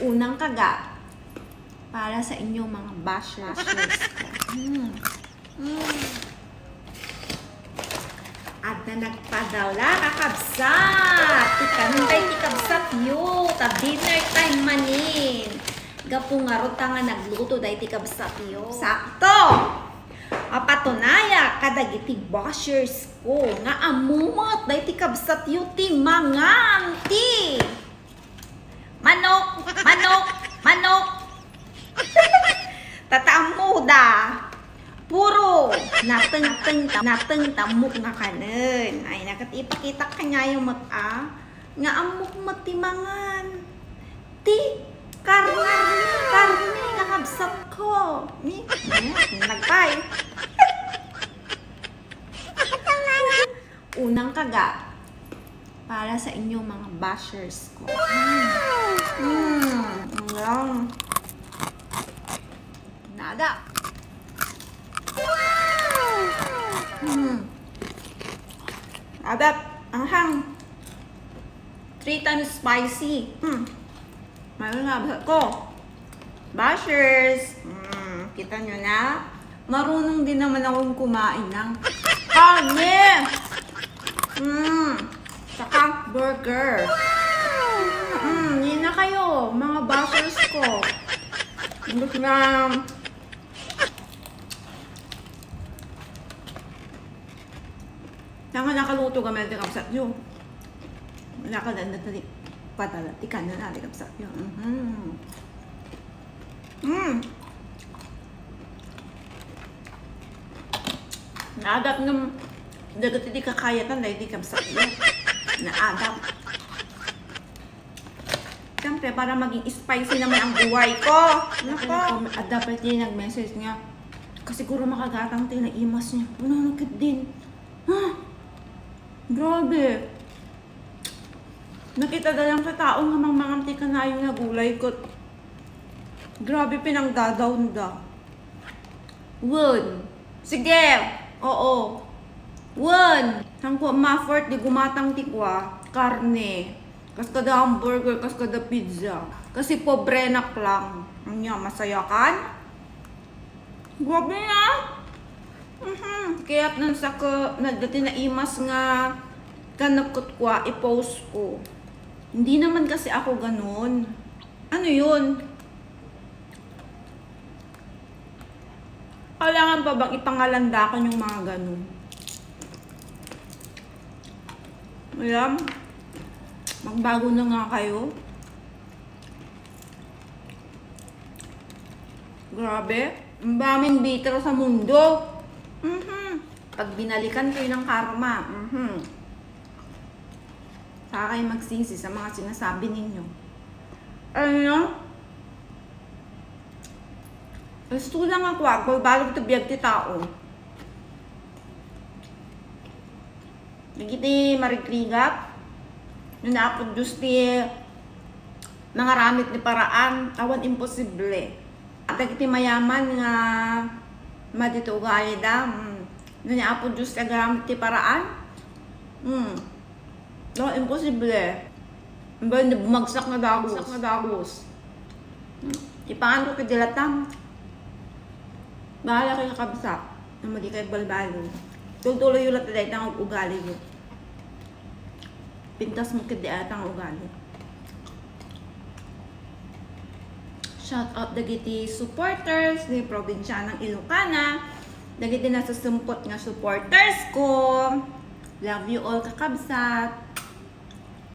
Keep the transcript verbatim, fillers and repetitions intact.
Unang kagat para sa inyo mga bashers ko. Hmm. Hmm. Adda nagpadala, kakabsat! Ti kanon daydi kabsatyo, ta dinner time manin. Gapu ngarud ta nga nagluto daydi kabsatyo. Sakto! Mapatunayak kadagiti bashers ko nga ammo met daydi kabsatyo ti mangan ti manok, manok, manok. Tataammoda. Puro natengteng, natengtammok nga kanen. Ay, nakat ipakitak kaniayo met a, nga ammok met ti mangan. Ti karne, karne nga kabsat ko. Ni, eh, nagpay. Unang kagat para sa inyo mga bashers ko. Mm, mm, nada. Mm. Adat, anghang. Three times spicy. Mm. Mayroon nga, basa ko. Bashers, mm, kita nyo na? Marunong din naman akong kumain ng karne. Mm, saka burger. Mm, yun na kayo, mga bashers ko. Gusto na Tanga nakaluto gamay ti kabsatyo. Nakadan na tadi. Patala, ti kanon na ti kabsatyo. Mhm. Mm. Naadat nga dagiti ti kakayatan daydi kabsatyo. Naadat. Siyempre, para maging spicy naman ang buhay ko. Nako. Adda pay ti nag-message nga, "Kasiguro makagatang ti naimas niya." Ano, ano, ket din? Ha? Grabe. Nakita da lang sa tao nga mangmangan ti kanayon nga gulay, ket grabe pinangdadawnda. Wen. Sige. Oo. Wen. Sangko ma-effort di gumatang ti kua, karne. Kas kada hamburger, kas kada pizza. Kasi pobrenak lang. Anya, masayakan? Grabe na. Mhm. Kaya nang saka, nagdati naimas nga kanakot kua, i-post ko. Hindi naman kasi ako ganun. Ano yun? Kailangan pa bang ipangalandakan yung mga ganun? Ayan. Magbago na nga kayo. Grabe. Ang daming bitter sa mundo. Mhm. Pag binalikan kayo ng karma. Mhm. Saka kayo magsisi sa mga sinasabi ninyo. Ano? Gusto lang ako, ah, balbalo ti biag ti tao. Dagiti marigrigat, no ni Apo Dios ti nangaramid ti paraan, awan imposible. Dagiti mayaman nga madi ti ugalida, mm, no ni Apo Dios ti agaramid ti paraan, mm, no, imposible. Imbag ni bumagsak nga dagus. Bumagsak nga dagus. Mm. Ipangan ko kadi latta. Bahala kayo, kabsat. Nga madi kayo balbalo. Tultuloy yo latta dayta nga ugali yo. Pintas mo kadi ata nga ugali. Shout out dagiti supporters ni Probinsianang Ilocana, dagiti nasasumpot nga supporters ko. Love you all, kakabsat.